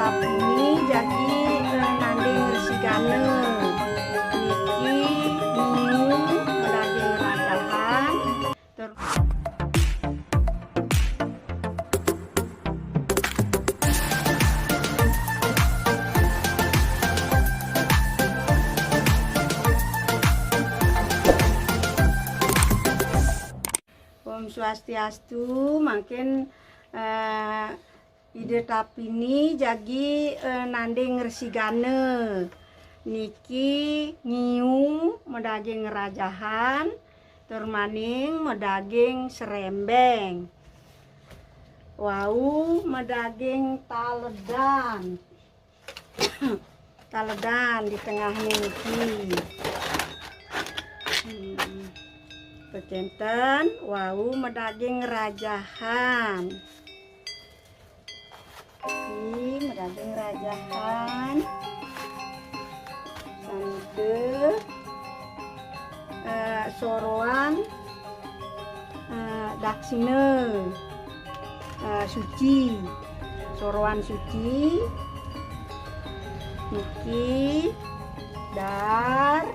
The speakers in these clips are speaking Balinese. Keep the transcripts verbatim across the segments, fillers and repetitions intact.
Ini jagi, eh, nanding resigane. Niki nyium medaging rajahan. Tur Om Swastiastu, mangkin, eh, Ida Tapini jagi, eh, nanding resigane. Niki nyium medaging rajahan, tur maning medaging serembeng. Wau medaging taledan. Taledan di tengah niki. Hmm. Pecinten, wau medaging rajahan. Ini medaging rajahan. Sande, eh, soroan, eh, daksine, eh, suci. Soroan suci. Niki dar,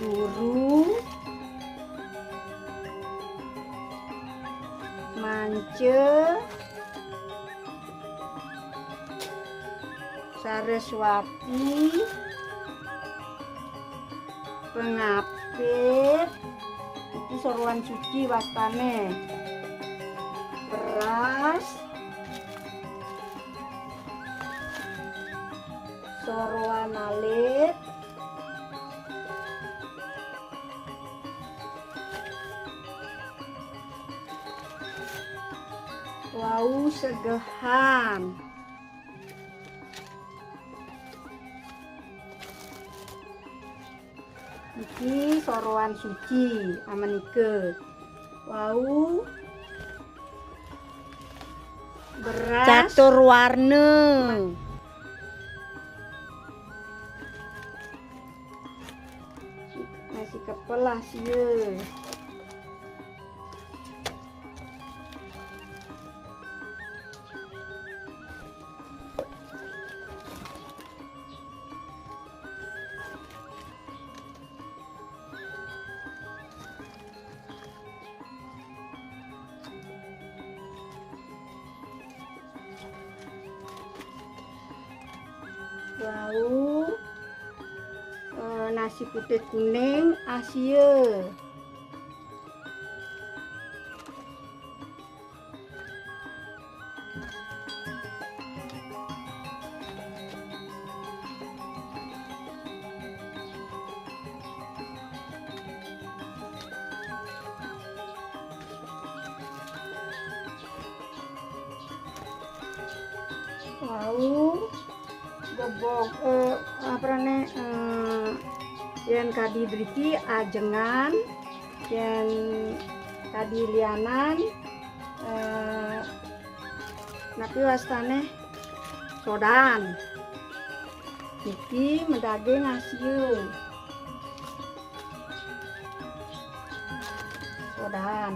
guru, mance, Saraswati, pengapit, itu soroan suci wastane. Beras, soroan alit, wau segehan. Niki soroan suci, amenika. Wau beras catur warna. Nasi kepel lah sia. Wau, eh, nasi putih kuning, asia. Wau, gebog, eh, apa rane, eh, yen kadi driki ajengan, yen kadi lianan, eh, napi wastane sodan. Niki medaging asia. Sodan.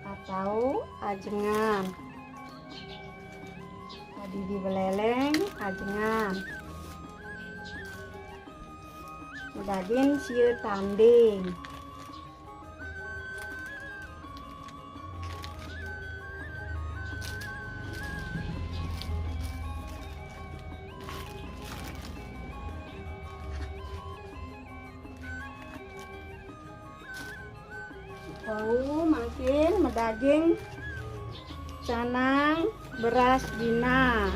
Atau ajengan. Kadi di beleleng, ajengan. Medaging sia tanding. Wau mangkin medaging canang beras dina.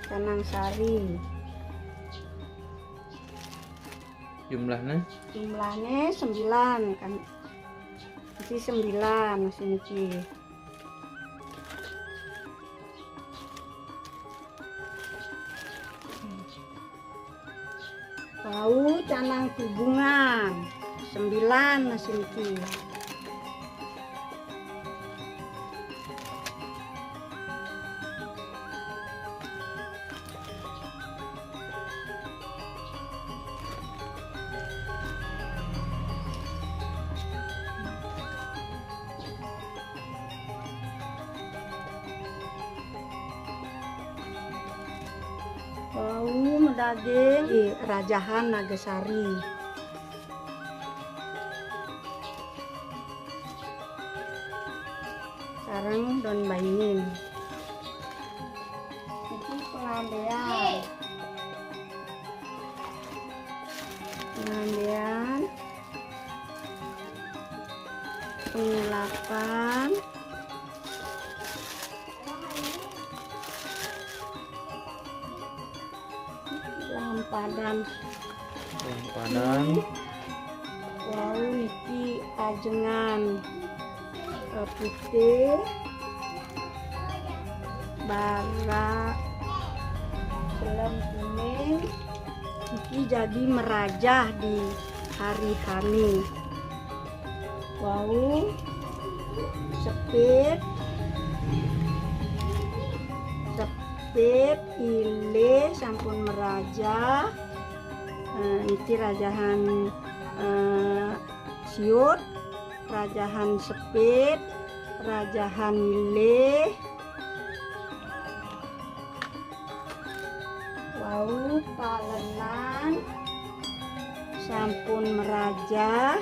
Canang sari. Jumlahnya? Jumlahnya sembilan kan. Isi sembilan mesin ki. Wau canang kubungan, sembilan mesin ki. Wau medaging, ih, rajahan Nagasari. Sareng daun baingin. Niki pengambéan. Pengambéan. Pengulapan. Lampadan. Lampadan. Wau niki ajengan, eh, putih, bara, selem kuning. Niki jagi merajah di hari H né. Wau, sepit, sepit, ilih sampun merajah. Eh, niki rajahan, eh, siut, rajahan sepit, rajahan ilih. Wau, palenan sampun merajah.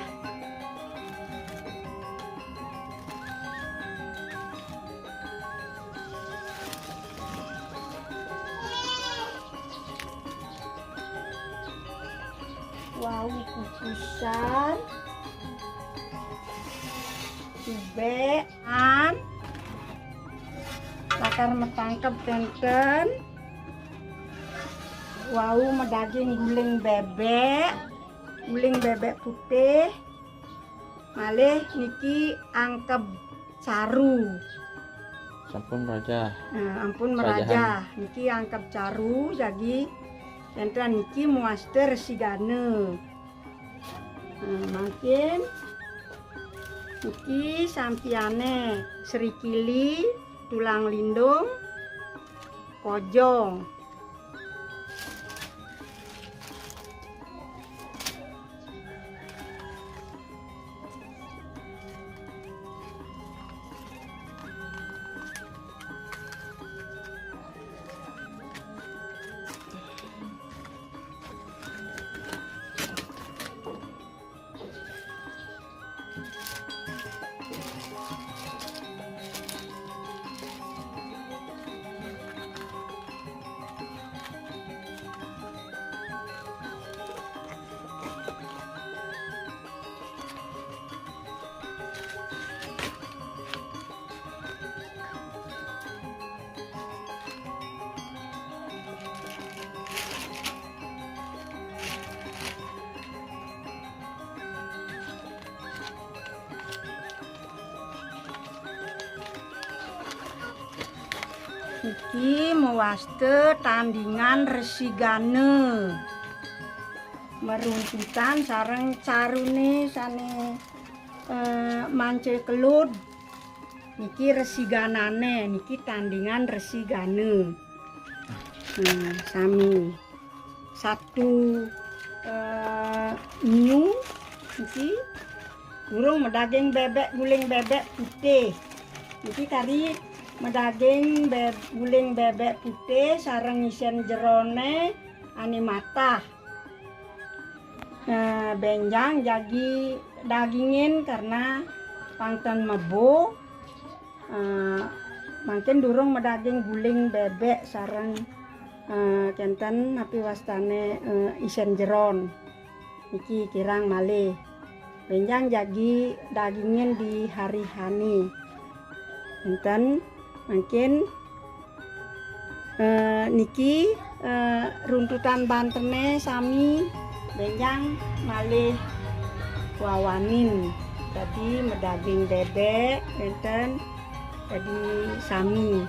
Wau, kukusan. Cubék. An, lakar matangkeb ténten. Wau medaging guling bébék, guling bébék putih. Malih niki angkeb caru. Sampun merajah. Nah, ampun merajah. Rajahan. Niki angkeb caru, jagi ténten niki mawasta resigana. Nah, mangkin niki sampiané srikili, tulang lindung, kojong. Niki mawasta tandingan resigana. Maruntutan sareng caruné sané, eh, manca kelud. Niki resiganané, niki tandingan resigana. Nah, sami. Satu, eh, nyiu niki durung madaging bébék, guling bébék putih. Niki kari madaging bé-, guling bébék putih sareng isén jeroné ané matah. Nah, bénjang jagi dagingin karena pang ten mebo. Eh, mangkin durung madaging guling bébék sareng, eh, kénten napi wastané, eh, isén jeron. Niki kirang malih. Bénjang jagi dagingin di hari H né. Kénten mangkin, eh, niki, eh, runtutan bantené sami bénjang malih wawanin. Dadi madaging bébék kénten dadi sami.